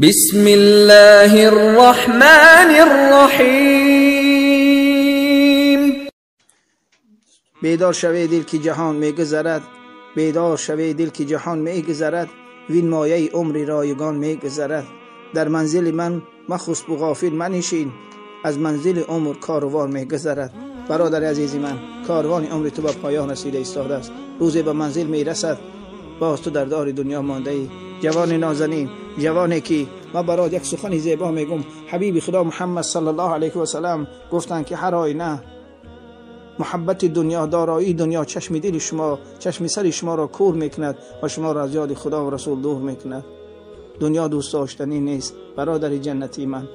بسم الله الرحمن الرحیم. بیدار شوی دل که جهان میگذرد، بیدار شوی دل که جهان میگذرد، وین مایه عمری رایگان میگذرد. در منزل من مخسب و غافل منشین، از منزل عمر کاروان میگذرد. برادر عزیز من، کاروان عمر تو به پایان رسیده ایستاده است. روزی به منزل میرسد، باز تو در دار دنیا مانده ای. جوان نازنین، جوانی که ما برات یک سخن زیبا میگم. حبیب خدا محمد صلی الله علیه و سلم گفتند که هر آینه محبت دنیا، دارایی دنیا چشم دل شما، چشم سر شما را کور میکند و شما را از یاد خدا و رسول دور میکند. دنیا دوست داشتنی نیست برادر جنتی من.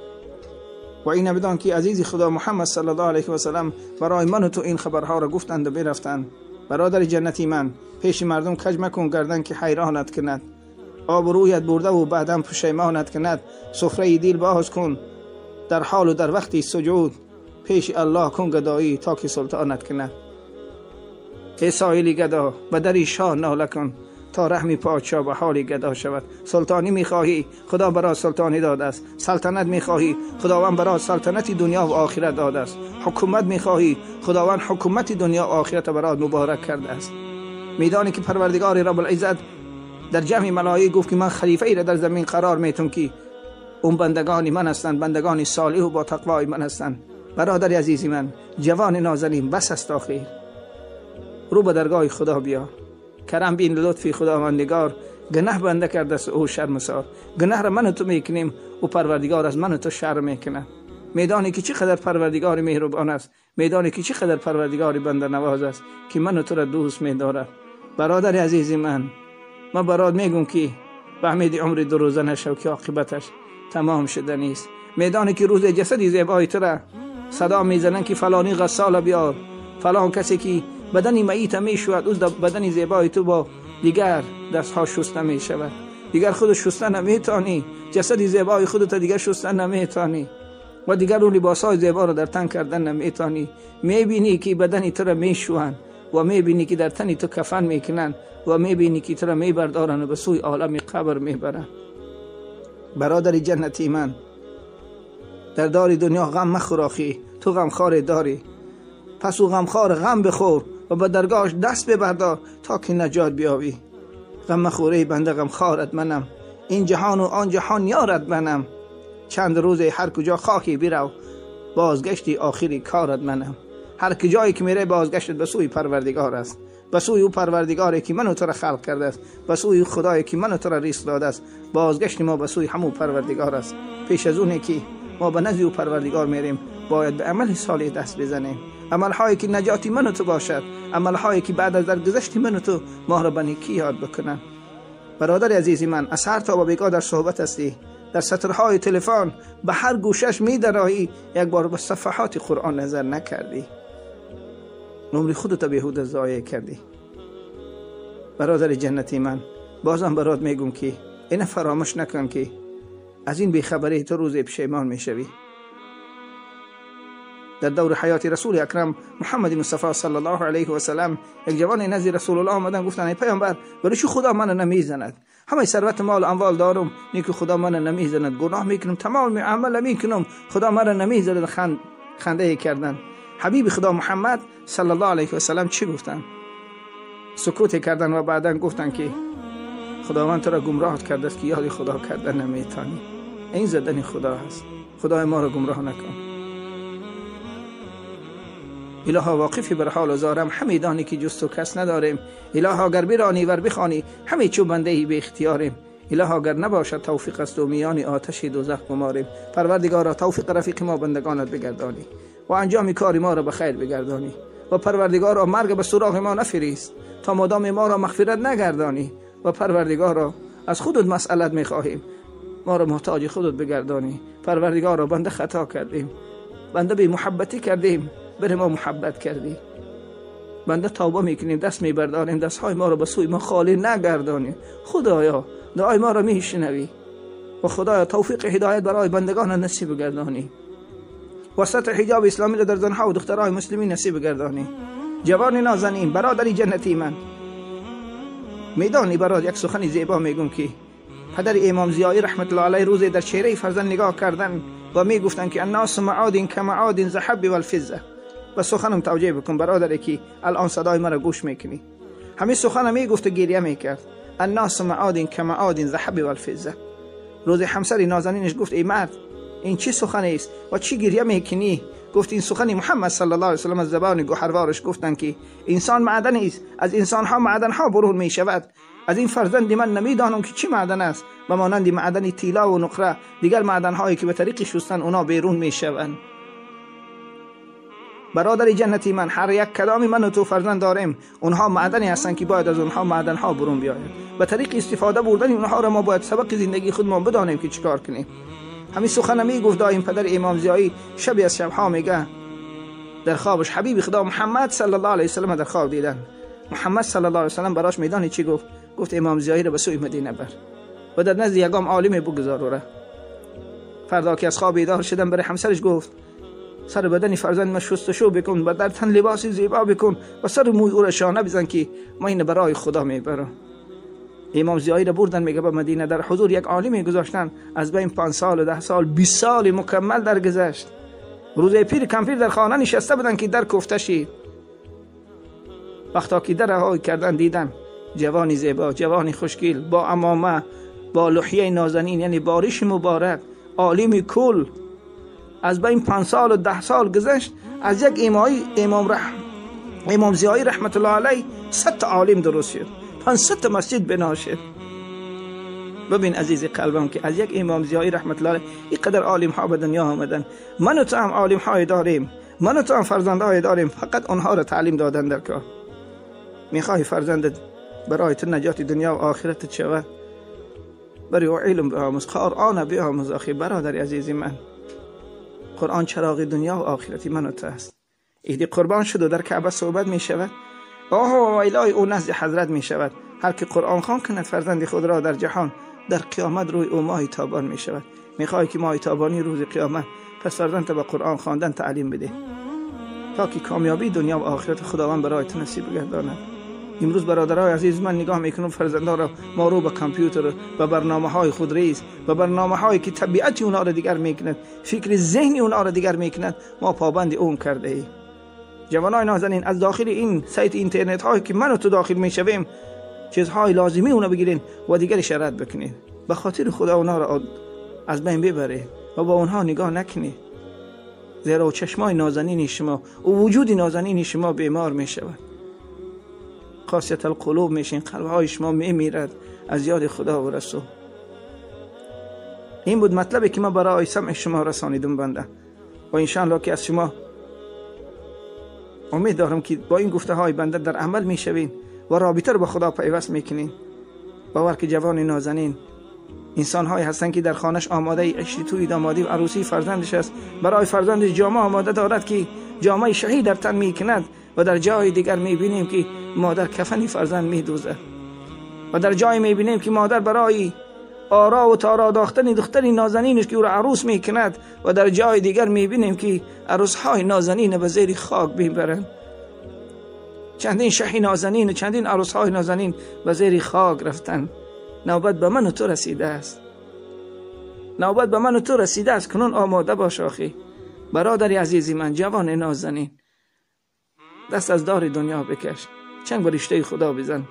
و این بدان که عزیز خدا محمد صلی الله علیه و سلم برای من و تو این خبرها را گفتند و برفتند. برادر جنتی من، پیش مردم کج مکن گردن که حیرانت کند، آبرویت برده و بعدم پشیمانت کند. سفره دل باز کن در حال و در وقتی سجود، پیش الله کن گدایی تا که سلطانت کند. ای سایل گدا به در شاه ناله کن، تا رحمی پادشاه به حال گدا شود. سلطانی میخواهی، خدا برای سلطانی داده است. سلطنت میخواهی، خداوند برای سلطنت دنیا و آخرت داده است. حکومت میخواهی، خداوند حکومت دنیا و آخرت برات مبارک کرده است. میدانی که پروردگار رب العزت در جمع ملائکه گفت که من خلیفه ای را در زمین قرار میتم که اون بندگان من هستند، بندگان صالح و با تقوای من هستند. برادر عزیزی من، جوان نازنین، بس است آخر. رو به درگاه خدا بیا، کرم بین لطفی خداوندگار. گناه بنده کرده است او شرمسار. گناه را من و تو میکنیم، او پروردگار از من و تو شرم میکنه. میدانی که چقدر پروردگار مهربان است، میدانی که چقدر پروردگار بنده نواز است که من و تو را دوست میدارد. برادر عزیزی من، من برات میگم که به امید عمر دو روزه نشو که عاقبتش تمام شده نیست. میدانی که روز جسدی زیبای تو را صدا میزنن که فلانی غسال بیار، فلان کسی که بدن میت میشود، او بدن زیبای تو با دیگر دستها شسته میشود. دیگر خود شسته نمیتانی، جسد زیبای خودت دیگر شسته نمیتانی و دیگر اون لباسهای زیبا رو در تن کردن نمیتانی. میبینی که بدن تو را میشوند و میبینی که در تن تو کفن میکنن و میبینی که تو را میبردارن و به سوی عالم قبر میبرن. برادر جنتی من، در دار دنیا غم مخور آخی، تو غمخوار داری. پس او غمخوار غم بخور و به درگاهش دست ببردار تا که نجات بیابی. غم مخوره بنده غمخوارت منم، این جهان و آن جهان یارت منم. چند روز هر کجا خاکی برو، بازگشتی آخری کارت منم. هر کجایی که میره بازگشتت به سوی پروردگار است، به سوی او پروردگاری که منو تو را خلق کرده است، به سوی خدایی که منو تو را رزق داده است. بازگشت ما به سوی همون پروردگار است. پیش از اونه که ما به نزد او پروردگار میریم، باید به عمل صالح دست بزنیم، عملهایی که نجاتی من و تو باشد، عملهایی که بعد از درگذشت من و تو ما را به نیکی یاد بکنن. برادر عزیزی من، از هر تا با بیگاه در صحبت هستی، در سطرهای تلفن به هر گوشش میدرایی، یک بار به صفحات قرآن نظر نکردی، عمر خودت بیهوده ضایع کردی. برادر جنتی من، بازم برات میگم که اینو فراموش نکن که از این بیخبری تو روز پشیمان میشوی. در دور حیات رسول اکرم محمد مصطفی صلی الله علیه و سلم، یک جوان نزد رسول الله آمدن، گفتن ای پیامبر، برای چی خدا منو نمیزند؟ همه ثروت مال و اموال دارم، نیکو خدا منو نمیزند، گناه میکنم، تمام عمل میکنم، خدا منو نمیزند. خنده کردن. حبیب خدا محمد صلی الله علیه و سلم چی گفتن؟ سکوت کردن و بعدا گفتن که خداوند تو را گمراه کرده است که یاد خدا کردن نمیتانی. این زدن خدا هست. خدای ما را گمراه نکن. الها واقفی بر حال و زارم، همه دانی که جز تو کس نداریم. الها گر برانی ور بخوانی، همه چو بنده ای به اختیاریم. الها گر نباشد توفیق است و میان آتش دوزخ گماریم. پروردگارا توفیق رفیق ما بندگانت بگردانی و انجام کار ما را به خیر بگردانی. و پروردگارا مرگ به سراغ ما نفریست تا مادام ما را مغفرت نگردانی. و پروردگارا از خودت مسئلت میخواهیم، ما را محتاج خودت بگردانی. پروردگارا بنده خطا کردیم، بنده بی محبتی کردیم، بر ما محبت کردی. بنده توبه میکنیم، دست میبرداریم، دستهای ما را به سوی ما خالی نگردانی. خدایا دعای ما را میشنوی و خدایا توفیق هدایت برای بندگان نصیب گردانی. وسط حجاب اسلامی را در زنها و دخترهای مسلمین نصیب گردانی. جوان نازنین، برادری جنتی من، میدانی برات یک سخن زیبا میگم که پدر امام ضیایی رحمت الله علیه روزی در چهره فرزند نگاه کردن و میگفتن که الناس معادن کمعادن ذهب والفضه. و سخنم توجیه بکن برادر که الان صدای مرا گوش میکنی. همین سخنم میگفت و گریه میکرد. الناس معادن کمعادن ذهب والفضه. روز همسر نازنینش گفت ای مرد، این چه سخنی است و چی گریه میکنی؟ گفت این سخن محمد صلی الله علیه و سلم از زبان گوهروارش گفتن که انسان معدن است، از انسان ها معدن ها برون میشود. از این فرزند من نمیدانم که چی معدن است و مانند معدن طلا و نقره دیگر معدن هایی که به طریق شستن اونا بیرون میشوند. برادر جنتی من، هر یک کلامی من و تو فرزند داریم، اونها معدنی هستند که باید از اونها معدن ها برون بیاید. به طریق استفاده بردن اونها را ما باید سبق زندگی خودمان بدانیم که چیکار کنیم. همین سخن میگفت دایم پدر امام ضیایی. شبی از شبها میگه در خوابش حبیب خدا محمد صلی الله علیه و سلم در خواب دیدن. محمد صلی الله علیه و سلم براش میدانی چی گفت؟ گفت امام ضیایی را به سوی مدینه بر و در نزد یگام عالم بگذار. را فردا که از خواب بیدار شدن برای همسرش گفت سر بدن فرزند ما شستشو بکن و در تن لباس زیبا بکن و سر موی او را شانه بزن که ما این برای خدا میبرم. امام ضیایی را بردن میگه به مدینه، در حضور یک عالمی گذاشتن. از بین 5 سال و 10 سال 20 سال مکمل درگذشت. روز پیر کمپیر در خانه نشسته بودن که در کوفته شید. وقتا که در رها کردن دیدن جوانی زیبا، جوانی خوشگل، با عمامه، با لحیه نازنین، یعنی بارش مبارک، عالم کل. از بین 5 سال و 10 سال گذشت. از یک امام ضیایی رحمت الله علیه 100 عالم درست شد، 500 مسجد بنا شد. ببین عزیز قلبم که از یک امام ضیایی رحمت الله علیه اینقدر عالم ها به دنیا آمدن. من و تو هم عالم های داریم، من و تو هم فرزندهای داریم، فقط آنها را تعلیم دادن در کار. میخواهی فرزندت برای تو نجات دنیا و آخرت شود، برای او علم بیاموز، قرآن بیاموز. آخی برادر عزیز من، قرآن چراغ دنیا و آخرت من و تو است. ایدی قربان شد و در کعبه صحبت می شود، آه و ویلای او نزد حضرت می شود. هر که قرآن خوان کند فرزند خود را در جهان، در قیامت روی او ماه تابان می شود. میخوای که ماه تابانی روز قیامت، پس فرزند به قرآن خواندن تعلیم بده تا که کامیابی دنیا و آخرت خداوند برای تو نصیب گرداند. امروز برادرای عزیز من نگاه میکنم فرزندان را ما رو به کامپیوتر و برنامه های خود ریز و برنامه هایی که طبیعت اونها را دیگر میکند، فکر ذهنی اونها را دیگر میکند، ما پابند اون کرده ایم. جوانای نازنین، از داخل این سایت اینترنت هایی که من و تو داخل میشویم چیزهای لازمی اونا بگیرین و دیگرش رد بکنین. به خاطر خدا اونا را از بین ببره و با اونها نگاه نکنید، زیرا چشمای نازنین شما و وجود نازنین شما بیمار میشود. قاسیت القلوب میشین، قلبهای شما میمیرد از یاد خدا و رسول. این بود مطلبی که من برای سمع شما رسانیدم بنده، و انشاءالله که از شما امید دارم که با این گفته های بنده در عمل میشوین و رابطه رو با خدا پیوست میکنین. باور که جوان نازنین انسان های هستن که در خانش آماده عشق توی دامادی و عروسی فرزندش است، برای فرزندش جامه آماده دارد که جامه شهید در تن میکند، و در جای دیگر میبینیم که مادر کفنی فرزند میدوزد، و در جای میبینیم که مادر برای آرا و تارا داختن دختری نازنینش که او را عروس میکند، و در جای دیگر میبینیم که عروسهای نازنین به زیر خاک میبرند. چندین شهی نازنین و چندین عروسهای نازنین به زیر خاک رفتن. نوبت به من و تو رسیده است، نوبت به من و تو رسیده است. کنون آماده باش آخی برادر عزیزی من، جوان نازنین، دست از دار دنیا بکش، چنگ به رشته خدا بزن،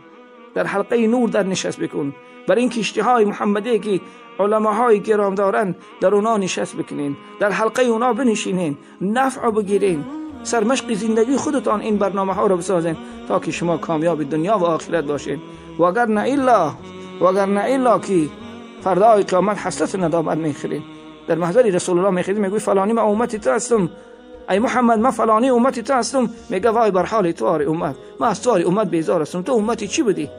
در حلقه نور در نشست بکن، بر این کشتی های محمدی که علماهای گرام دارن در اونا نشست بکنین، در حلقه اونا بنشینین، نفع بگیرین، سرمشق زندگی خودتان این برنامه ها رو بسازین تا که شما کامیاب دنیا و آخرت باشین. وگر نه الا که فردای قیامت حسرت ندامت میخورین. در محضر رسول الله میخورین، میگوی فلانی من امتی تو هستم، ای محمد من فلانی امتی تو هستم. میگه وای بر حال تو آری امت، من از تو آری امت بیزار هستم. تو امتی چی بودی؟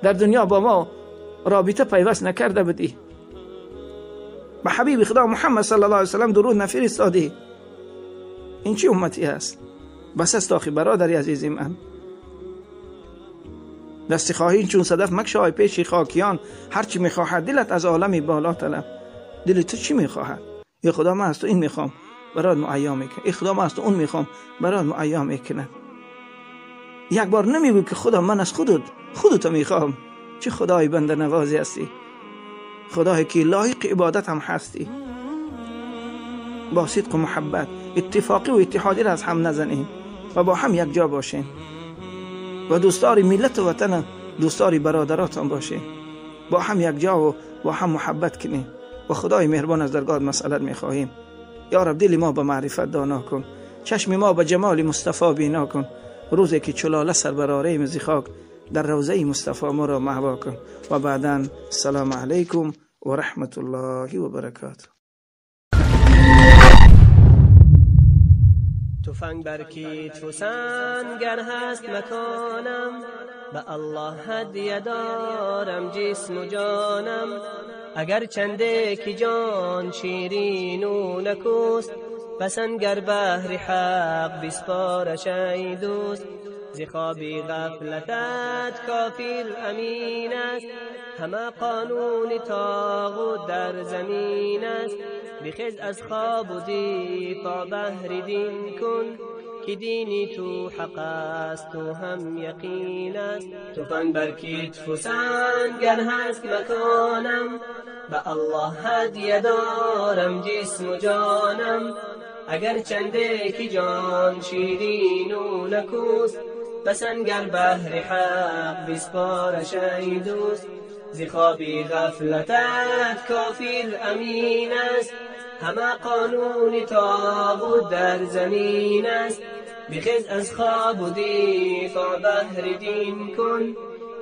در دنیا با ما رابطه پیوست نکرده بودی، به حبیب خدا محمد صلی الله علیه وسلم درود نفرستادی. این چی امتی هست؟ بس است آخی برادر عزیزی من. دست خواهی چون صدف مکشای پیش خاکیان، هرچی میخواهد دلت از عالم بالا طلب. دل تو چی میخواهد؟ ای خدا من از تو این میخوام، برات معیا میکنه. ای خدا من از تو اون میخوام، برات معیا میکنه. یک بار نمیگو که خدا من از خودت میخوام. چه خدای بنده نوازی هستی. خدایی که لایق عبادت هم هستی. با صدق و محبت اتفاقی و اتحادی را از هم نزنیم و با هم یک جا باشیم و دوستدار ملت و وطن، دوستدار برادراتان باشیم. با هم یک جا و با هم محبت کنیم و خدای مهربان از درگاه مسئلت میخواهیم. یا رب دل ما به معرفت دانا کن، چشم ما به جمال مصطفی بینا کن. روزی که چلاله سر براریم ز خاک، در روضه مصطفی ما را محوا کن. و بعدا السلام علیکم و رحمت الله و برکاته. تفنگ بر کتف و سنگر هست مکانم، به الله هدیه دارم جسم و جانم. اگر چنده که جان شیرین و نکوست، بسنگر بهر حق بسپارش ای دوست. ز خواب غفلتت کافر امین است، همه قانون طاغوت در زمین است. بخیز از خواب و دفاع بهر دین کن، که دینی تو حق است و هم یقین است. تفنگ بر کتف و سنگر هست مکانم، به الله هدیه دارم جسم و جانم. اگر چنده که جان شیرین و نکوست، بسنگر بهر حق بسپارش ای دوست. ز خواب غفلتت کافر امین است، همه قانون طاغوت در زمین است. بخیز از خواب و دفاع بهر دین کن،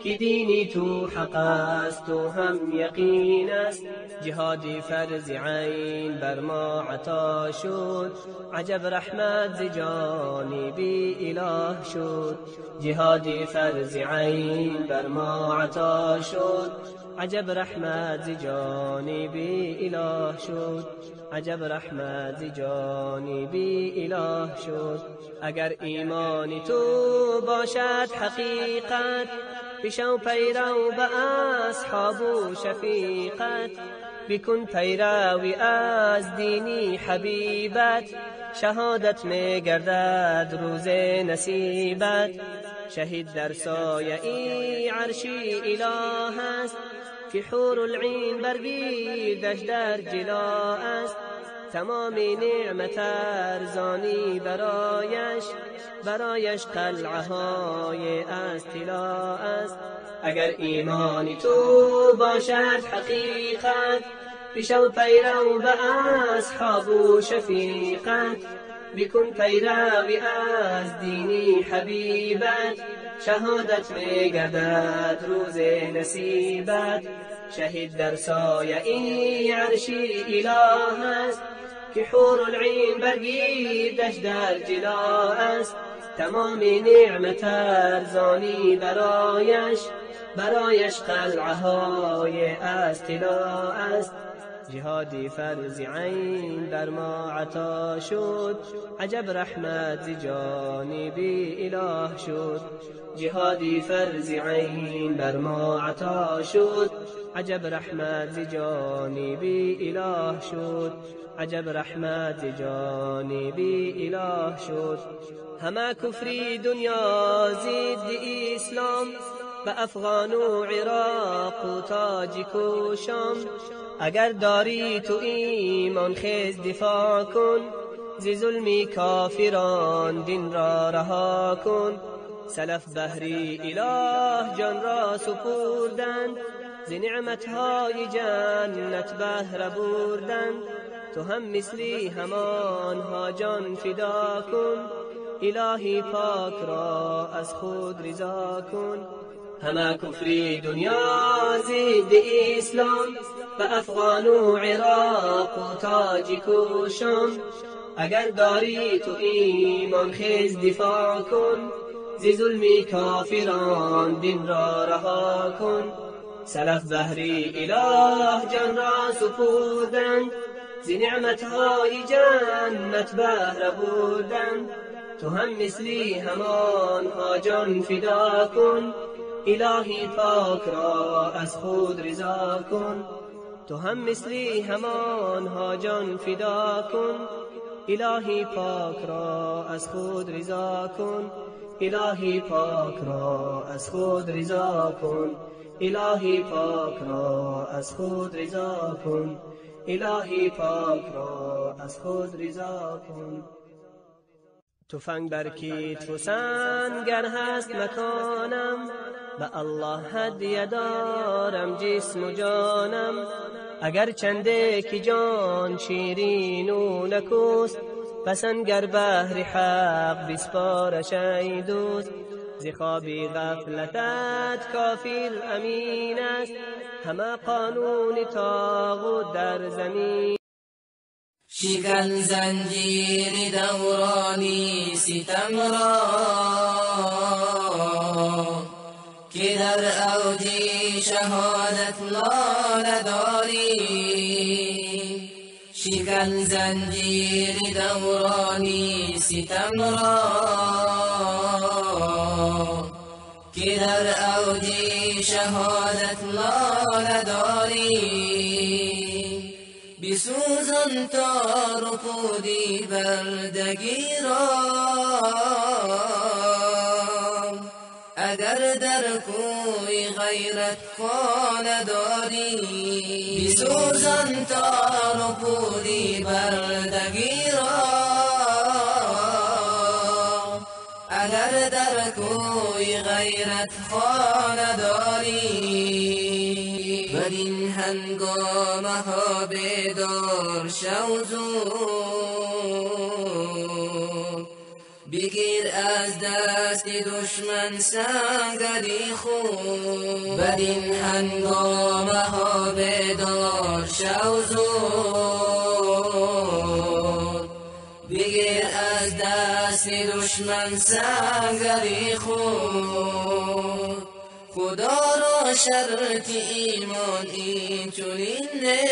که دینی تو حق است و هم یقین است. جهادی فرض عین بر ما عطا شد، عجب رحمت ز جانب اله شد. جهادی فرض عین بر ما عطا شد، عجب رحمت ز جانب اله شد. عجب رحمت ز جانب اله شد. اگر ایمان تو باشد حقیقت، بشو پیرو به اصحاب و شفیقت. بکن پیروی از دینی حبیبت، شهادت می گردد روز نصیبت. شهید در سایه ای عرشی اله است، که حور العین بر گردش در جلا است. تمام نعمت ارزانی برایش، برایش قلعه های از طلا است. اگر ایمان تو باشد حقیقت، بشو پیرو به اصحاب و شفیقت. بکن پیروی از دینی حبیبت، شهادت می گردد روز نصیبت. شهید در سایه ای عرشی اله است، که حور العین بر گردش در جلا است. تمام نعمت ارزانی برایش، برایش قلعه های از طلا است. جهادی فرض عین بر ما عطا شد، عجب رحمت ز جانب اله شد. جهادی فرض عین بر ما عطا شد، عجب رحمت ز جانب اله شد. عجب رحمت ز جانب اله شد. همه کفری دنیا ضد اسلام، به افغان و عراق و تاجیک و شام. اگر داری تو ایمان خیز دفاع کن، ز ظلم کافران دین را رها کن. سلف بهری اله جان را سپردند، ز نعمتهای جنت بهره بردند. تو هم مثلی همانها جان فدا کن، الهی پاک را از خود رضا کن. همه کفری دنیا ضد اسلام، به افغان و عراق و تاجیک و شام. اگر داری تو ایمان خیز دفاع کن، ز ظلم کافران دین را رها کن. سلف بهری اله جان را سپردند، ز نعمتهای جنت بهره بردند. تو هم مثلی همانها جان فدا کن، الهی پاک را از خود رضا کن. تو هم مثلی همانها جان فدا کن، الهی پاک را از خود رضا کن. الهی پاک را از خود رضا کن. الهی پاک را از خود رضا کن، الهی پاک را از خود رضا کن. تفنگ بر کتف و سنگر هست مکانم، به الله هدیه دارم جسم و جانم. اگر چنده که جان شیرین و نکوست، پسنگر بهر حق بسپارش ای دوست. ز خواب غفلتت کافر امین است، همه قانون طاغوت در زمین. شکن زنجیر دورانی ستم را که در اوج شهادت لاله داری. شکن زنجیر دورانی ستم را که در اوج شهادت لاله داری. بسوزان تا رکودی بردگی را، اگر در کوی غیرت خانه داری. بسوزان تا رکودی بردگی را، اگر در کوی غیرت خانه داری. بدین هنگامه ها بیدار شو زود، بگیر از دست دشمن سنگری خود. بدین هنگامه ها بیدار شو زود، بگیر از دست دشمن سنگری خود. خدا را شرط ایمان این چنین نیست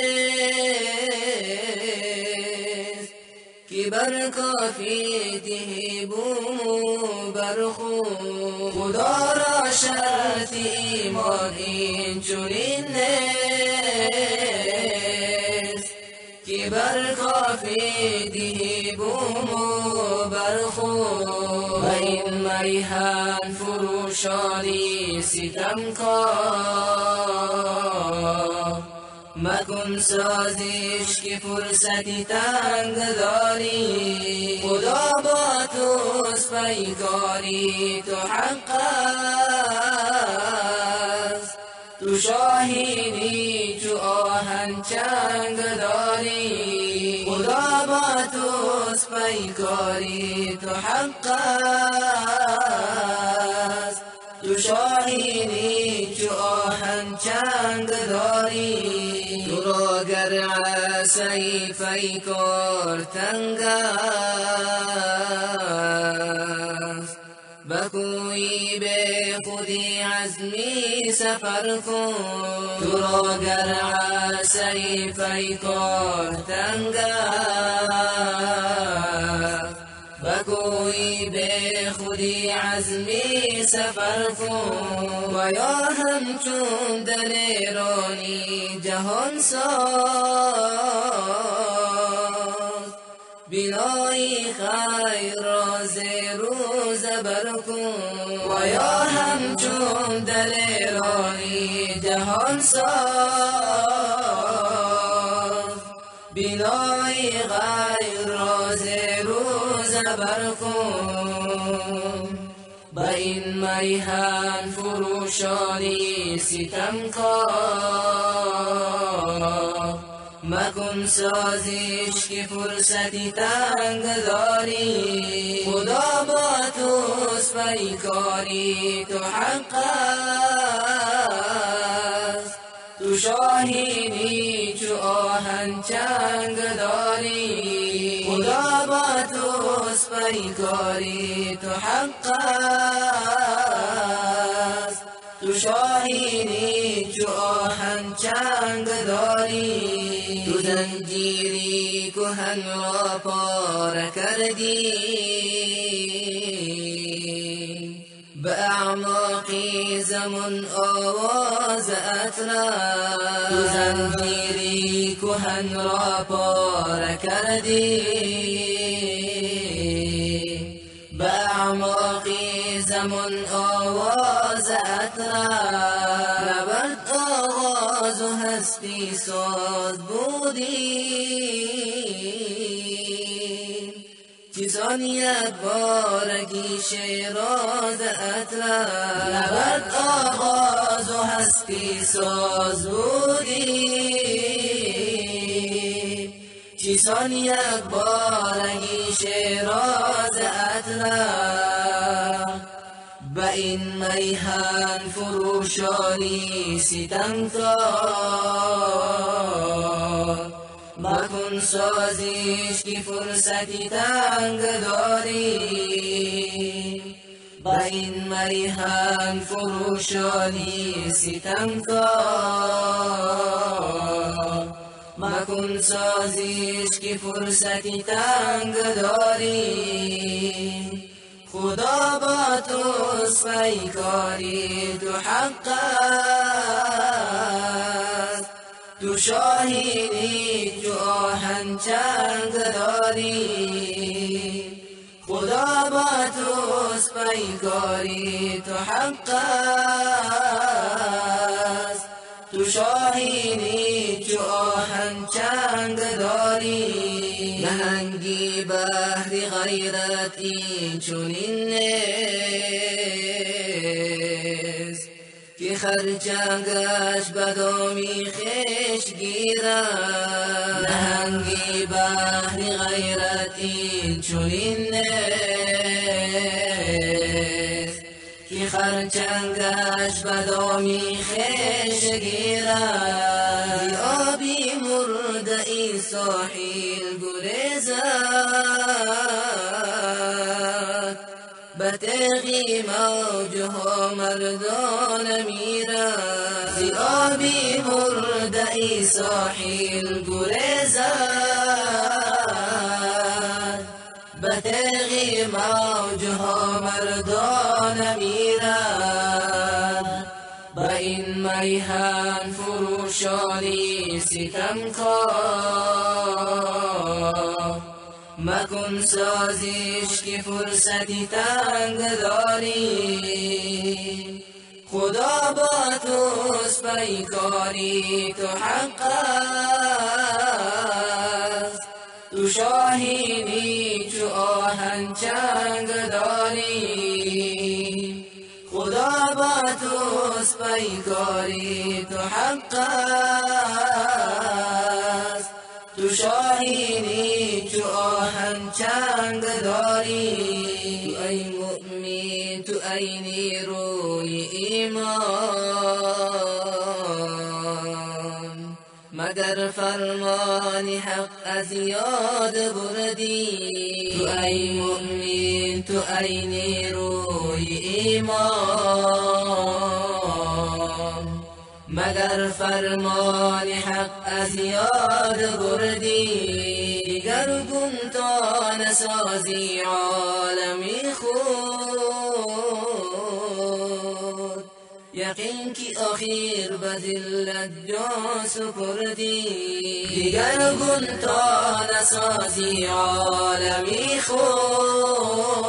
که بر کافی دهی بوم و بر خود. خدا را شرط ایمان این چنین نیست که بر کافی دهی بوم و بر خود. و این میهن فروشانی ستمکار، مکن سازش که فرصتی تنگ داری. خدا با توست پیکاری تو حق است، تو شاهینی چو آهن چنگ داری. خدا با توست پیکاری تو حق است، تو شاهینی چو آهن چنگ داری. تو را گر عصای پیکار تنگ است، بکویی به خودی عزمی سفر کن. تو را گر عصای پیکار تنگ است، بکویی به خودی عزمی سفر کن. و یا همچون دلیرانی جهان ساز، بنای خیر را زیر و زبر کن. و یا همچون دلیرانی جهان ساز، بنای غیر را زیر و زبر کن. به این میهن فروشانی ستمکار، مکن سازش که فرصتی تنگ داری. خدا با توست پیکاری تو حق است، تو شاهینی چو آهن چنگ داری. خدا با توست پیکاری تو حق است، تو شاهینی چو آهن چنگ داری. تو زنجیری کهن را پاره کردی، به اعماق زمان آواز اترا. تو زنجیری کهن را پاره کردی، به اعماق زمان زمان آواز اطرف نبرد آغاز و هستی ساز بودیم چیزان یک بارگی شیراز اطرف نبرد آغاز و هستی ساز بودیم چیزان یک بارگی شیراز اطرف به این میهن فروشانی ستمکار مکن سازش که فرصتی تنگ داری به این میهن فروشانی ستمکار مکن سازش که فرصتی تنگ داری خدا با توست پیکاری تو حق است تو شاهینی تو آهن چنگ داری خدا با توست پیکاری تو حق است تو شاهینی تو آهن چنگ داری نهنگی بهر غیرت این چنین نیست که خرچنگش به دامی خویش گیرد نهنگی بهر غیرت این چنین نیست که خرچنگش به دامی خویش گیرد آبی مرده این ساحل گریزد به تیغ موجها مردان میرد ز آبی مرده ای ساحل گریزد به تیغ موجها مردان میرد به این میهن فروشانی ستمکار مکن سازش که فرصتی تنگ داری خدا با توست پیکاری تو حق است تو شاهینی چو آهن چنگ داری خدا با توست پیکاری تو حق است تو شاهینی چو آهن چنگ داری تو ای مؤمن تو ای نیروی ایمان مگر فرمان حق از یاد بردی تو ای مؤمن تو ای نیروی ایمان مگر فرمان حق از یاد بردی دیگر گم تا نسازی عالمی خود یقین که آخر به ذلت جان سپردی دیگر گم تا نسازی عالمی خود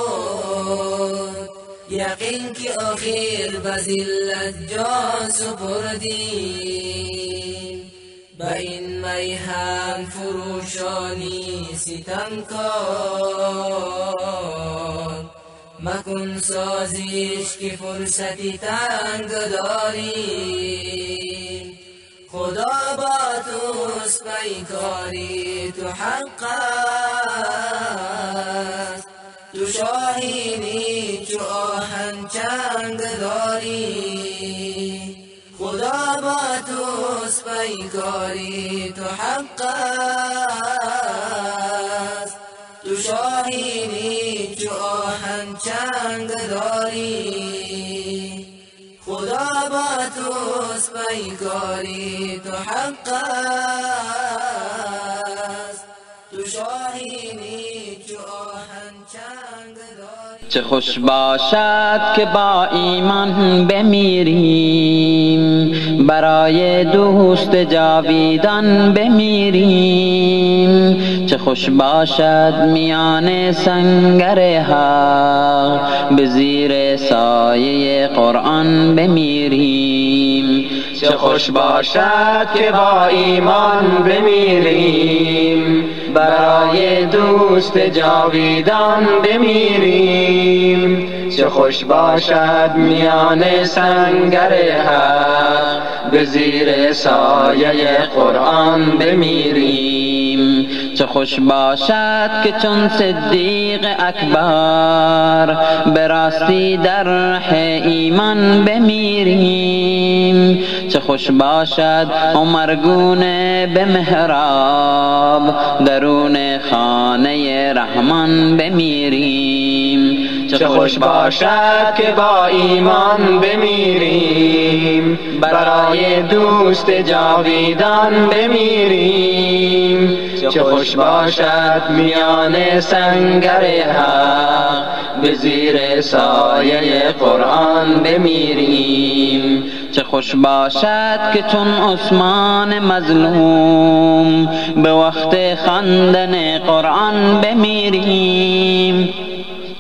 یقین که آخر به ذلت جان سپردی به این میهن فروشانی ستمکار مکن سازش که فرصتی تنگ داری خدا با توست پیکاری تو حق است تو شاهینی چو آهن چنگ داری خدا با توست پیکاری تو حق است تو شاهینی چو آهن چنگ داری خدا با توست پیکاری تو حق است تو شاهینی چو آهن چنگ داری. چه خوش باشد که با ایمان بمیریم، برای دوست جاویدان بمیریم. چه خوش باشد میان سنگر حق، به زیر سایه قرآن بمیریم. چه خوش باشد که با ایمان بمیریم، برای دوست جاویدان بمیریم. چه خوش باشد میان سنگر حق، به زیر سایه قرآن بمیریم. چه خوش باشد که چون صدیق اکبر، به راستی در ره ایمان بمیریم. چه خوش باشد عمرگونه به محراب، درون خانه رحمان بمیریم. چه خوش باشد که با ایمان بمیریم، برای دوست جاویدان بمیریم. چه خوش باشد میان سنگر حق، به زیر سایه قرآن بمیریم. چه خوش باشد که چون عثمان مظلوم، به وقت خواندن قرآن بمیریم.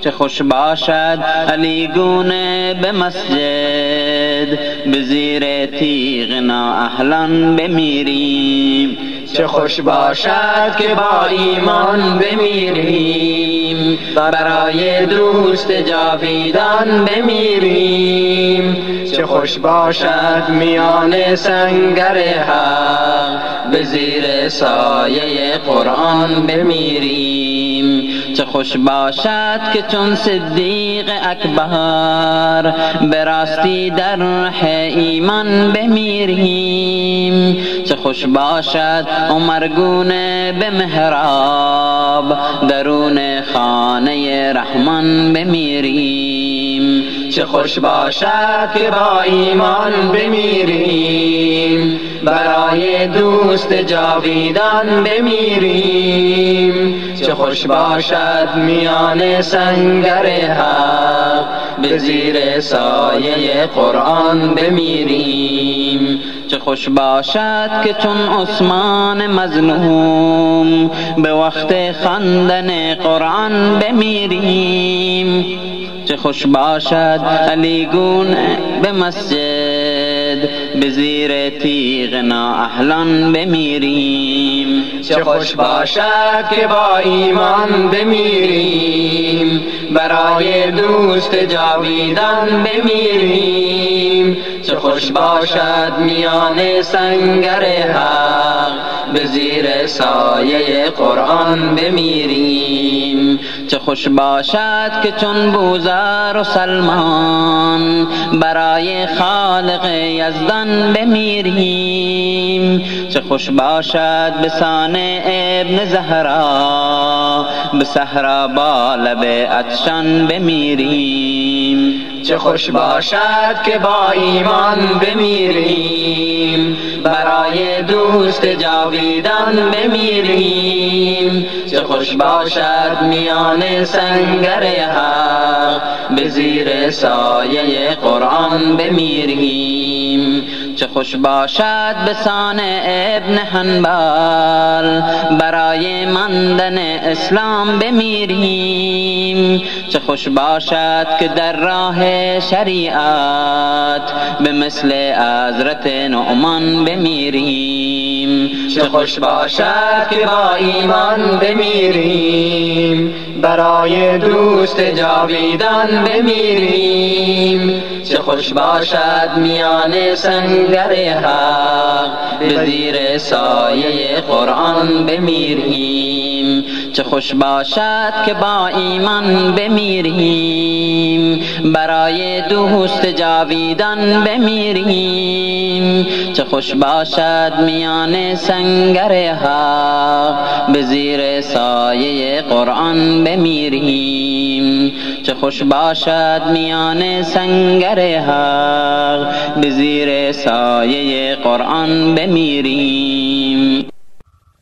چه خوش باشد علی گونه به مسجد، به زیر تیغ نااهلان بمیریم. چه خوش باشد که با ایمان بمیریم، برای دوست جاویدان بمیریم. چه خوش باشد میان سنگر حق، به زیر سایه قرآن بمیریم. چه خوش باشد که چون صدیق اکبر، به راستی در ره ایمان بمیریم. چه خوش باشد عمرگونه به محراب، درون خانه رحمان بمیریم. چه خوش باشد که با ایمان بمیریم، برای دوست جاویدان بمیریم. چه خوش باشد میان سنگر حق، به زیر سایه قرآن بمیریم. چه خوش باشد که چون عثمان مظلوم، به وقت خواندن قرآن بمیریم. چه خوش باشد علی گونه به مسجد، به زیر تیغ نااهلان بمیریم. چه خوش باشد که با ایمان بمیریم، برای دوست جاویدان بمیریم. چه خوش باشد میان سنگر حق، به زیر سایه قرآن بمیریم. چه خوش باشد که چون بوذر و سلمان، برای خالق یزدان بمیریم. چه خوش باشد به سان ابن زهرا، به صحرا با لب عطشان بمیریم. چه خوش باشد که با ایمان بمیریم، برای دوست جاویدان بمیریم. چه خوش باشد میان سنگر حق، به زیر سایه قرآن بمیریم. چه خوش باشد به سان ابن حنبل، برای ماندن اسلام بمیریم. چه خوش باشد که در راه شریعت، به مثل حضرت نعمان بمیریم. چه خوش باشد که با ایمان بمیریم، برای دوست جاویدان بمیریم. چه خوش باشد میان سنگر حق، به زیر سایه قرآن بمیریم. چه خوش باشد که با ایمان بمیریم، برای دوست جاویدان بمیریم. چه خوش باشد میان سنگر حق، به زیر سایه قرآن بمیریم. چه خوش باشد میان سنگر حق، به زیر سایه قرآن بمیریم.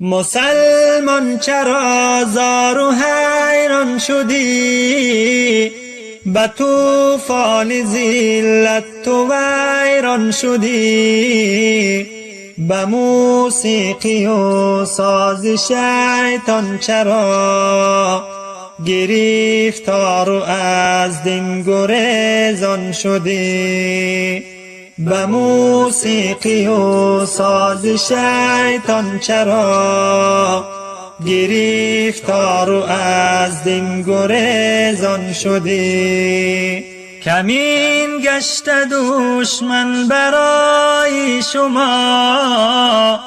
مسلمان چرا زار و حیران شدی؟ به طوفان ذلت تو ویران شدی، به موسیقی و ساز شیطان چرا گرفتار و از دین گریزان شدی؟ به موسیقی و ساز شیطان چرا گرفتار و از دین گریزان شدی؟ کمین گشت دشمن برای شما،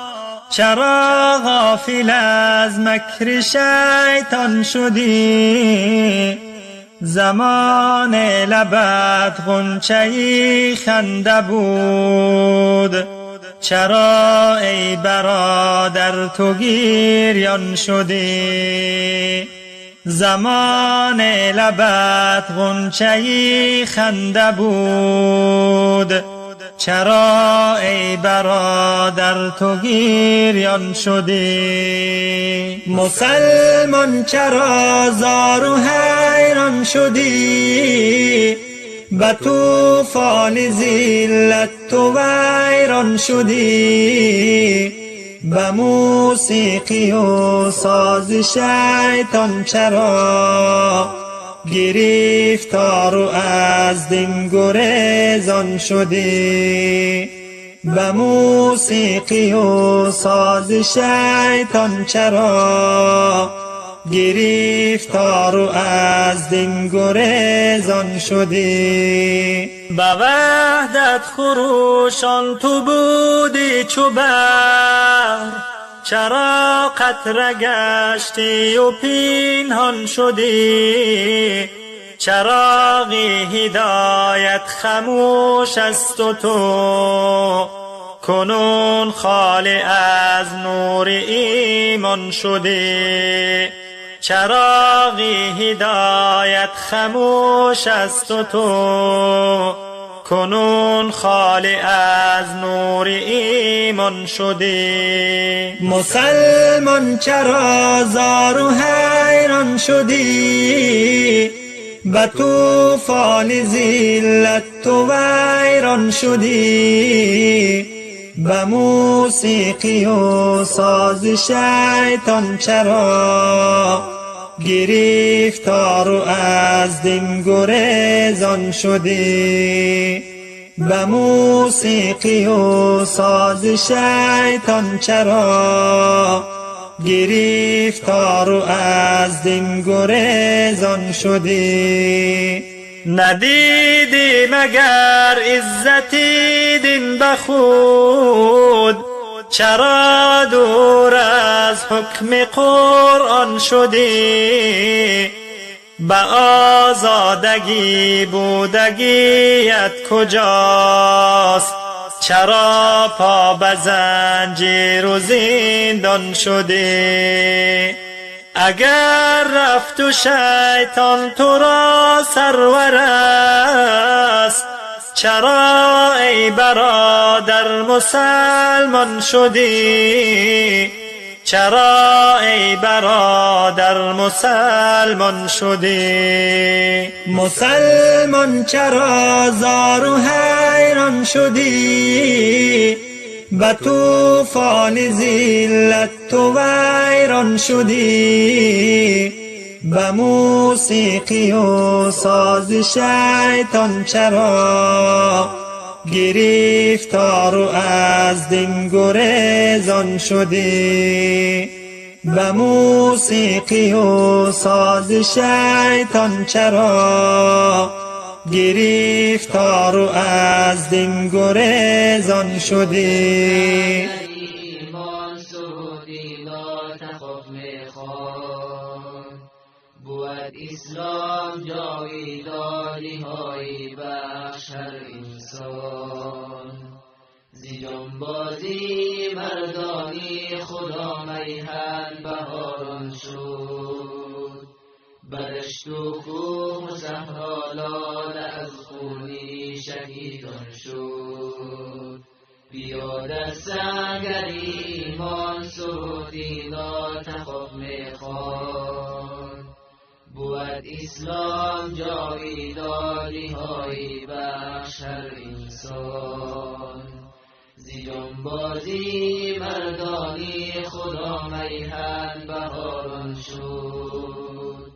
چرا غافل از مکر شیطان شدی؟ زمان لبت غنچه‌ای خنده بود، چرا ای برادر تو گریان شدی؟ زمان لبت غنچه‌ای خنده بود، چرا ای برادر تو گریان شدی؟ مسلمان چرا زار و حیران شدی؟ به طوفان ذلت تو ویران شدی، به موسیقی و ساز شیطان چرا گرفتار و از دین گریزان شدی؟ به موسیقی و ساز شیطان چرا گرفتار و از دین گریزان شدی؟ به وحدت خروشان تو بودی چو بحر، چرا قطره گشتی و پنهان شدی؟ چراغ هدایت خاموش است و تو کنون خالی از نور ایمان شدی. چراغ هدایت خاموش است و تو کنون خالی از نور ایمان شدی. مسلمان چرا زار و حیران شدی؟ به طوفان ذلت تو ویران شدی، به موسیقی و ساز شیطان چرا گرفتار و از دین گریزان شدی؟ به موسیقی و ساز شیطان چرا گرفتار و از دین گریزان شدی؟ ندیدی مگر عزت دین به خود، چرا دور از حکم قرآن شدی؟ به آزادگی بودگیت کجاست، چرا پا به زنجیر و زندان شدی؟ اگر رفت و شیطان تو را سرور است، چرا ای برادر مسلمان شدی؟ چرا ای برادر مسلمان شدی؟ مسلمان چرا زار و حیران شدی؟ به طوفان ذلت تو ویران شدی، به موسیقی و ساز شیطان چرا گرفتار و از دین گریزان شدی؟ به موسیقی و ساز شیطان چرا گرفتار و از دین گریزان شدی؟ ایمان سرودی لا تخف میخوان، بود اسلام جاویدانی های بخش هر انسان. زی جانبازی مردانی خدا میهن بهاران شد، بدشت و کوه و صحرا لاله از خونی شهیدان شد. بیا در سنگر ایمان سرودی لا تخف میخوان، بود اسلام جاویدان رهایی بخش هر انسان. زی جانبازی مردانی خدا میهن بهاران شد،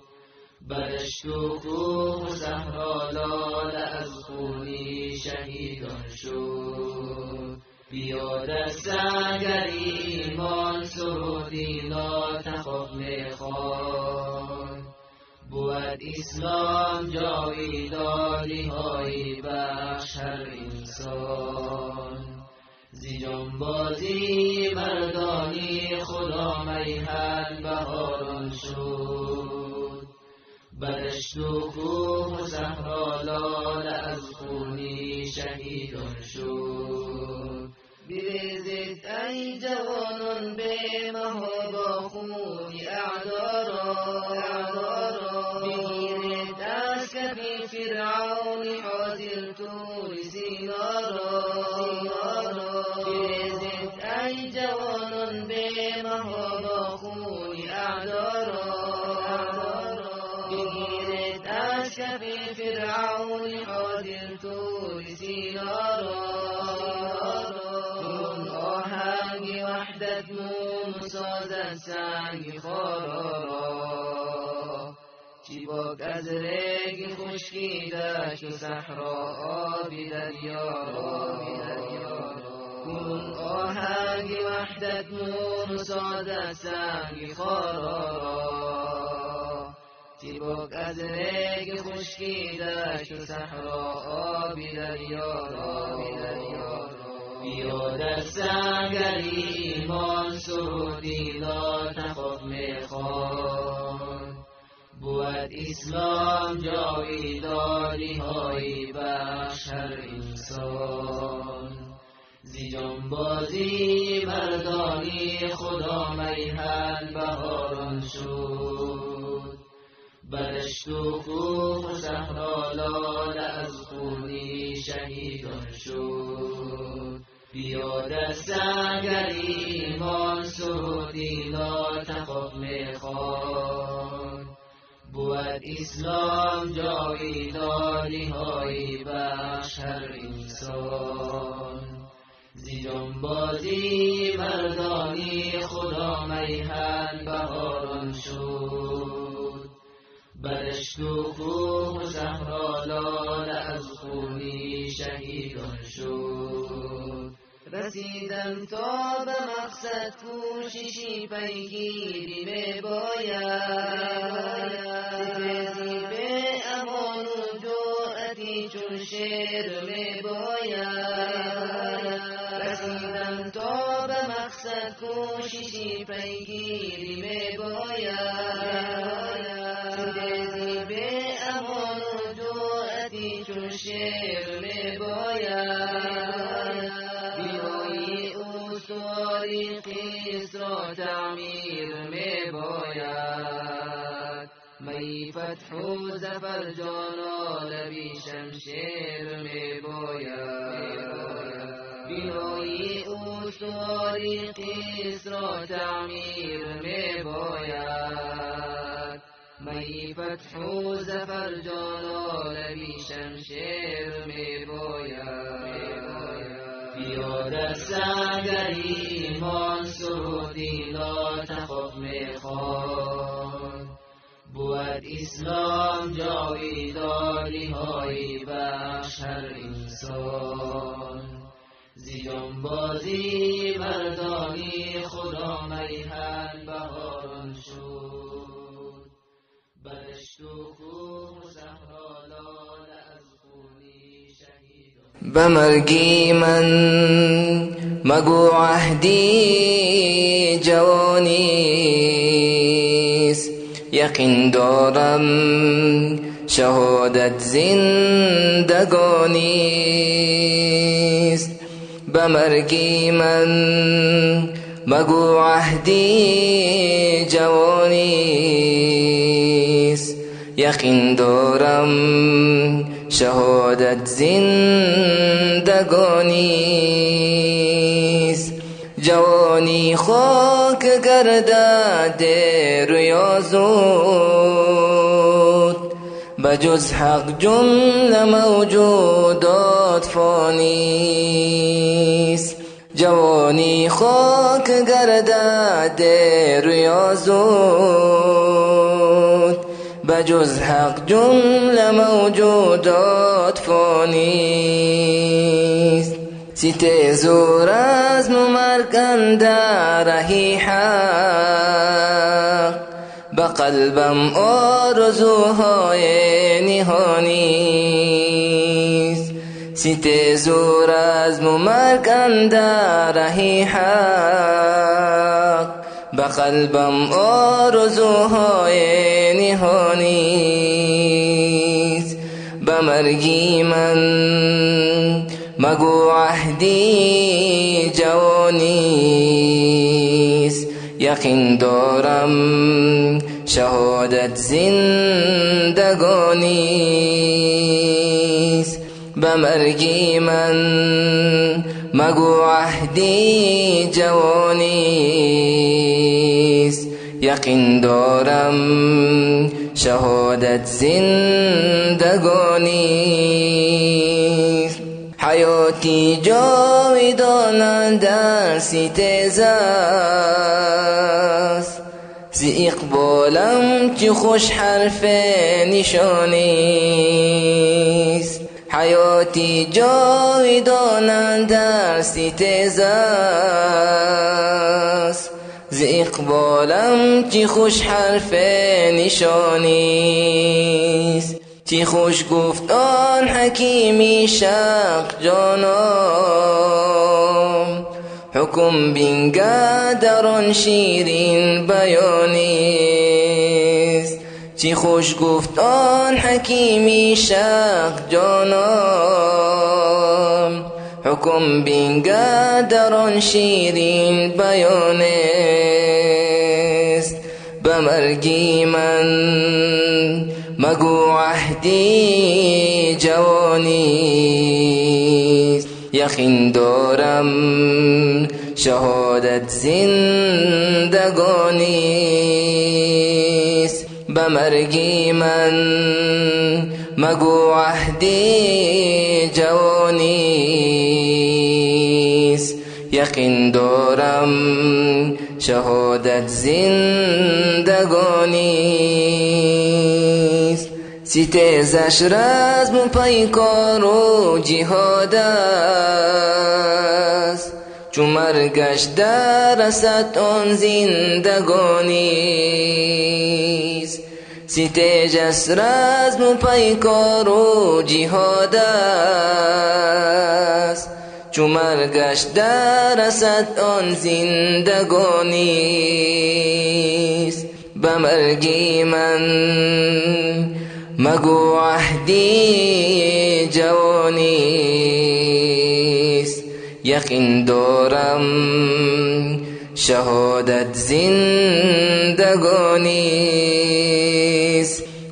بدشت و کوه و صحرا لاله از خونی شهیدان شد. بیا در سنگر ایمان سرودی لا تخف میخوان، بود اسلام جاویدان رهایی بخش هر انسان. زی جانبازی مردانی خدا میهن بهاران شد، بدشت و کوه و صحرا لاله از خونی شهیدان شد. بریزید ای جوانان به مهابا خونی اعدا را، بگیرید از کف فرعون حاضر طور سینا را. بریزید ای جوانان به مهابا خونی اعدا را، بگیرید از کف فرعون حاضر طور سینا را. وحدت موم سازد سنگ خارا را، چی باک از رگ خشکی دشت و صحرا آبی دریا را. کنون آهنگ وحدت موم سازد سنگ خارا را، چی باک از رگ خشکی دشت و صحرا آبی دریا را. بیا در سنگر ایمان سرودی لا تخف میخوان، بود اسلام جاویدان رهایی بخش هر انسان. زی جانبازی مردانی خدا میهن بهاران شد، بدشت و کوه و صحرا لاله از خونی شهیدان شد. بیا در سنگر ایمان سرودی لا تخف میخوان، بود اسلام جاویدان رهایی بخش هر انسان. زی جانبازی مردانی خدا میهن بهاران شد، بدشت و کوه و صحرا لاله از خونی شهیدان شد. رسیدم تا به مقصد کوششی پیگیری می باید، ستیزی به امان و جرأتی چون شیر می باید. رسیدم تا به مقصد کوششی پیگیری می باید، ستیزی به امان و جرأتی چون شیر می باید. بنای استواری قیس را تعمیر می باید، می فتح و ظفر جانان بی شمشیر می باید. بنای استواری قیس را تعمیر می باید، می فتح و ظفر جانان بی شمشیر می باید. بیا در سنگر ایمان سرودی لا تخف میخوان، بود اسلام جاویدان رهایی بخش هر انسان. زی جانبازی مردانی خدا میهن بهاران شد، بدشت و کوه و صحرا لاله از خونی شهیدان. به مرگی من مگو عهدی جوانیست، یقین دارم شهادت زندگانیست. به مرگی من مگو عهدی جوانیست، یقین دارم شهادت زندگانیست. جوانی خاک گردد رویا زود، بجز حق جمله موجودات فانیست. جوانی خاک گردد رویا زود، بجز حق جمله موجودات فانیست. ستیز و رزم و مرگ اندر رهی حق، به قلبم آرزوهای نهانیست. ستیز و رزم و مرگ اندر رهی حق، به قلبم آرزوهای نهانیست. به مرگی من مگو عهدی جوانیست، یقین دارم شهادت زندگانیست. به مرگی من مگو عهدی جوانیست، یقین دارم شهادت زندگانیست. حیاتی جاودان در ستیز است، ز اقبالم چه خوش حرف نشانیست. حیاتی جاودان در ستیز است، ز اقبالم چه خوش حرف نشانیست. چه خوش گفت آن حکیمی شق جانم، حکم بنگر در آن شیرین بیانیست. چه خوش گفت آن حکیمی شق جانم، حکم بنگر در آن شیرین بیانیست. به مرگی من مگو عهدی جوانیست، یقین دارم شهادت زندگانیست. به مرگی من مگو عهدی جوانیست، یقین دارم شهادت زندگانیست. ستیزش رزم و پیکار و جهاد است، چو مرگش در رسد آن زندگانیست. ستیزش رزم و پیکار و جهاد است، چو مرگش در رسد آن زندگانیست. به مرگی من مگو عهدی جوانیست، یقین دارم شهادت زندگانیست.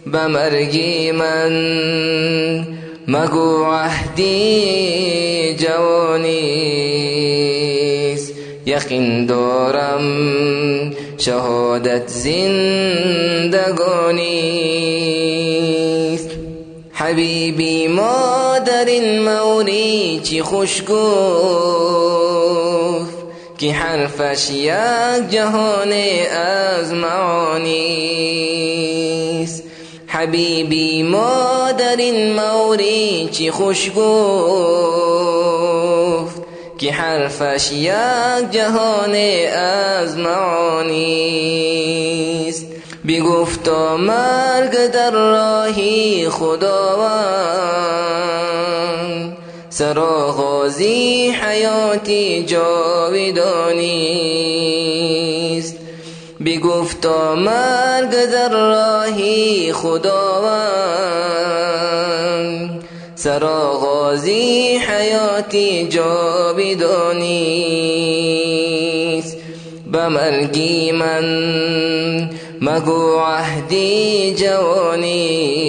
به مرگی من مگو عهدی جوانیست، یقین دارم شهادت زندگانیست. حبیبی ما در این موری چی خوش گفت، که حرفش یک جهان از معانیست. حبیبی ما در این موری چی خوش گفت، که حرفش یک جهان از معانیست. بگفتا مرگ در راهی خداوند، سرآغازی حیاتی جاودانیست. بگفتا مرگ در راهی خداوند، سرآغازی حیاتی جاودانیست. به مرگی من مگو عهدی جوانیست،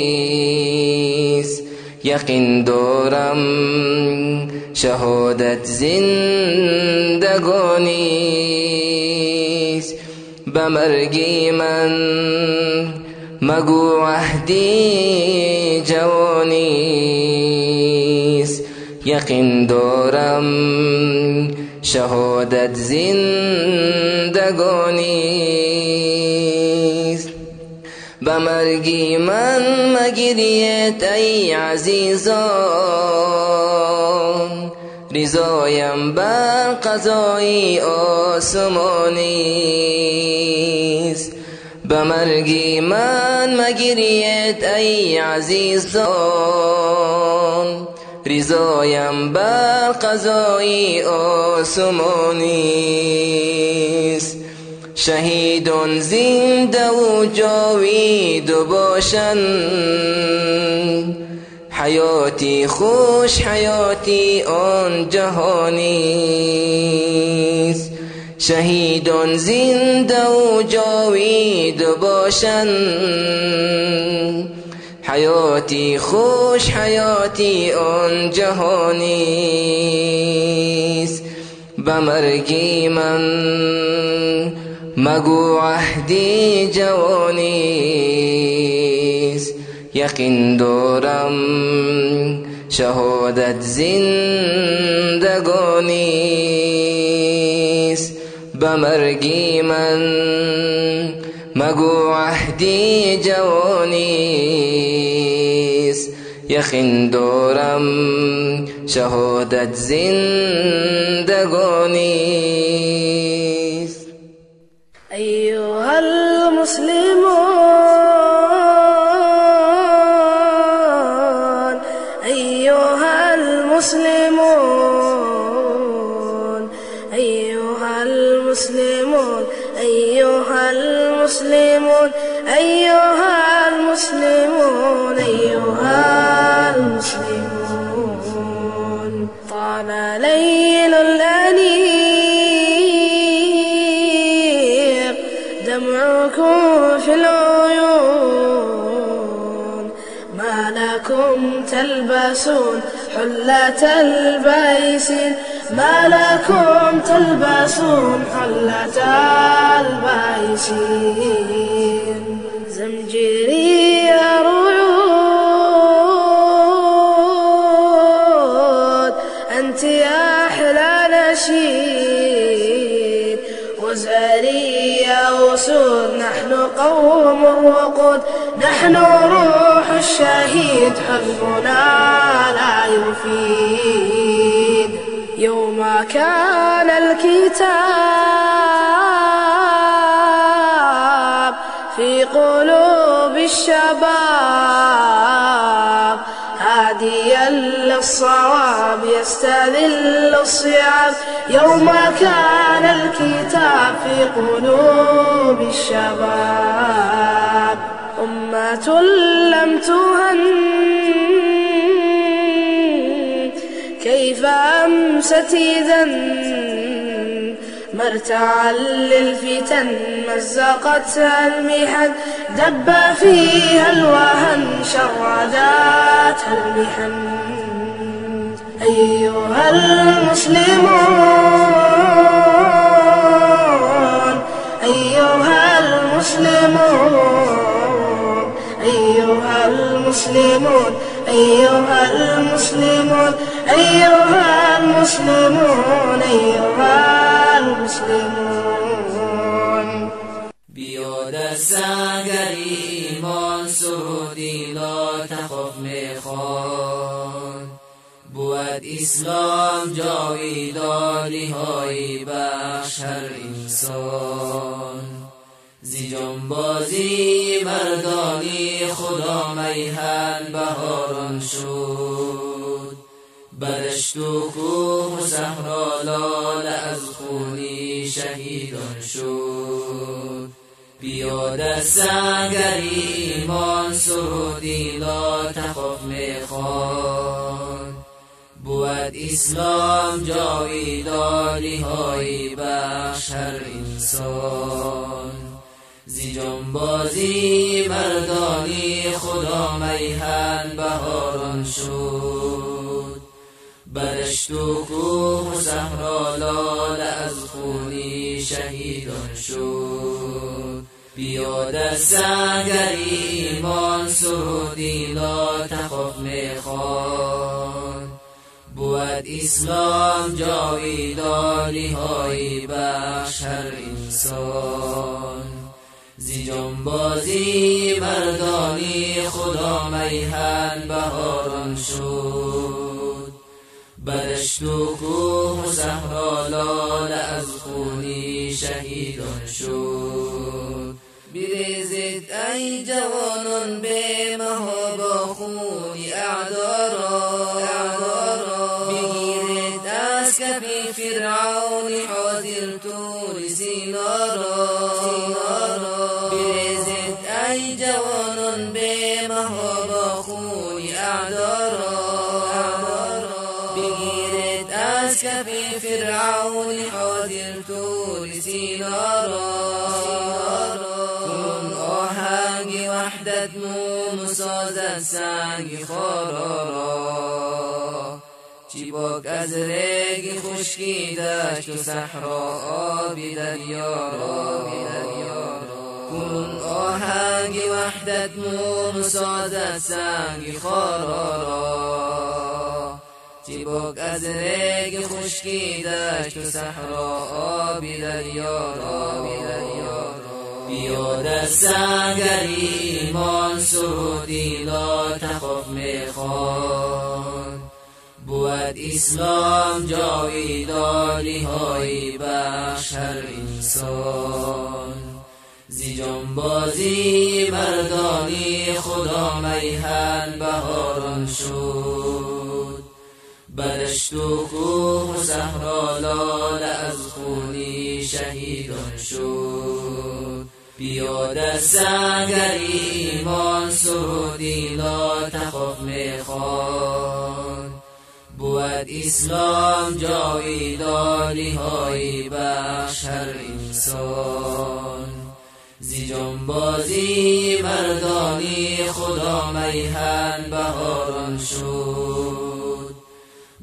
یقین دارم شهادت زندگانیست. به مرگی من مگو عهدی جوانیست، یقین دارم شهادت زندگانیست. به مرگی من مگریت ای عزیزان، رضایم بر قضای آسمانیست. به مرگی من مگریت ای عزیزان، رضایم بر قضای آسمانیست. شهیدان زنده و جاوید باشند، حیاتی خوش حیاتی آن جهانیست. شهیدان زنده و جاوید باشند، حیاتی خوش حیاتی آن جهانیست. به مرگی من مگو عهدی جوانیست، یقین دارم شهادت زندگانیست. به مرگی من مگو عهدی جوانیست، یقین دارم شهادت زندگانیست. أيها المسلمون، أيها المسلمون، أيها المسلمون، أيها المسلمون، أيها المسلمون، أيها المسلمون. طال ليل الأنيق دمعكم في العيون، ما لكم تلبسون حلة البيس، ما لكم تلبسون حلة البيسين. زمجري يا رعود أنت يا أحلى نشيد، وزاري يا أسود نحن قوم الوقود، نحن روح الشهيد حزبنا لا يفيد. يوم كان الكتاب في قلوب الشباب، هاديا للصواب يستذل الصعاب. يوم كان الكتاب في قلوب الشباب، أمة لم تهن كيف أمست إذا، مرتعا للفتن مزقتها المحن، دب فيها الوهن شرداتها المحن. أيها المسلمون، أيها المسلمون، أيها المسلمون، أيها المسلمون، أيها المسلمون، أيها المسلمون. بیا در سنگر ایمان سرودی لا تخف میخوان، بود اسلام جاویدانی های بخش هر انسان. زی جانبازی مردانی خدا میهن بهاران شد، بدشت و کوه و صحرا لاله از خونی شهیدان شد. بیا در سنگر ایمان سرودی لا تخف میخوان، بود اسلام جاویدانی های بخش هر انسان. زی جانبازی مردانی خدا میهن بهاران شد، بدشت و کوه و صحرا لاله از خونی شهیدان شد. بیا در سنگر ایمان سرودی لا تخف میخوان. بود اسلام جاویدانی های بخش هر انسان. زی جانبازی مردانی خدا میهن بهاران شد. بدشت و کوه و صحرا لاله از خونی شهیدان شد. بریزید ای جوانان به مهابا خونی اعدا را، بگیرید از کفی فرعون حاضر طور سینا را. بریزید ای جوانان به مهابا خونی اعدا را، بگیرید از کفی فرعون حاضر طور سینا را. آهنگ وحدت موم سازد سنگ خارا را، چی پاک از رگ خشکی دشت و صحرا آبی دریا را. کنون آهنگ وحدت موم سازد سنگ خارا را، چی پاک از رگ خشکی دشت و صحرا آبی دریا را. بیا در سنگر ایمان سرودی لا تخف میخوان. بود اسلام جاویدانی های بخش هر انسان. زی جانبازی مردانی خدا میهن بهاران شد. بدشت و کوه و صحرا لاله از خونی شهیدان شد. بیا در سنگر ایمان سرودی لا تخف میخوان. بود اسلام جاویدانی های بخش هر انسان. زی جانبازی مردانی خدا میهن بهاران شد.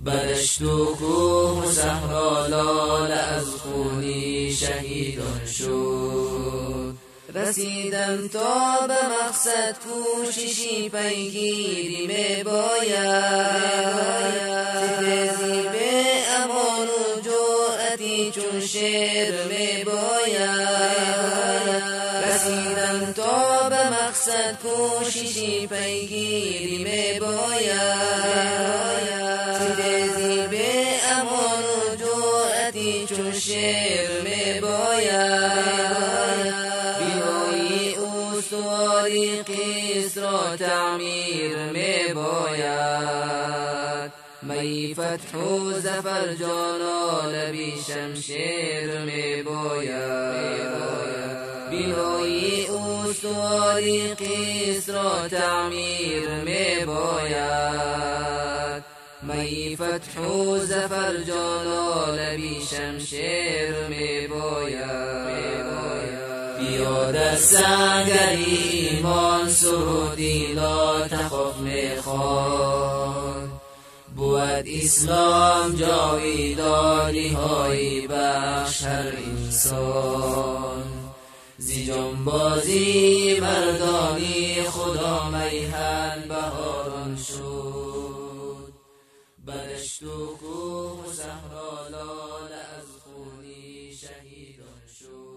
بدشت و کوه و صحرا لاله از خونی شهیدان شد. رسیدم تا به مقصد کوششی پیگیری می باید. ستیزی به امان و جرأتی چون شیر می باید. رسیدم تا به مقصد کوششی پیگیری می باید. ستیزی به امان و جرأتی چون شیر می باید. بنایی استواری قیس را تعمیر می باید. می فتح و ظفر جانا لبی شمشیر می باید. بنایی استواری قیس را تعمیر می باید. می فتح و ظفر جانا لبی شمشیر می باید. بیا در سنگر ایمان سرودی لا تخف میخوان. بود اسلام جاویدانی های بخش هر انسان. زی جانبازی مردانی خدا میهن بهاران شد. بدشت و کوه و صحرا لاله از خونی شهیدان شد.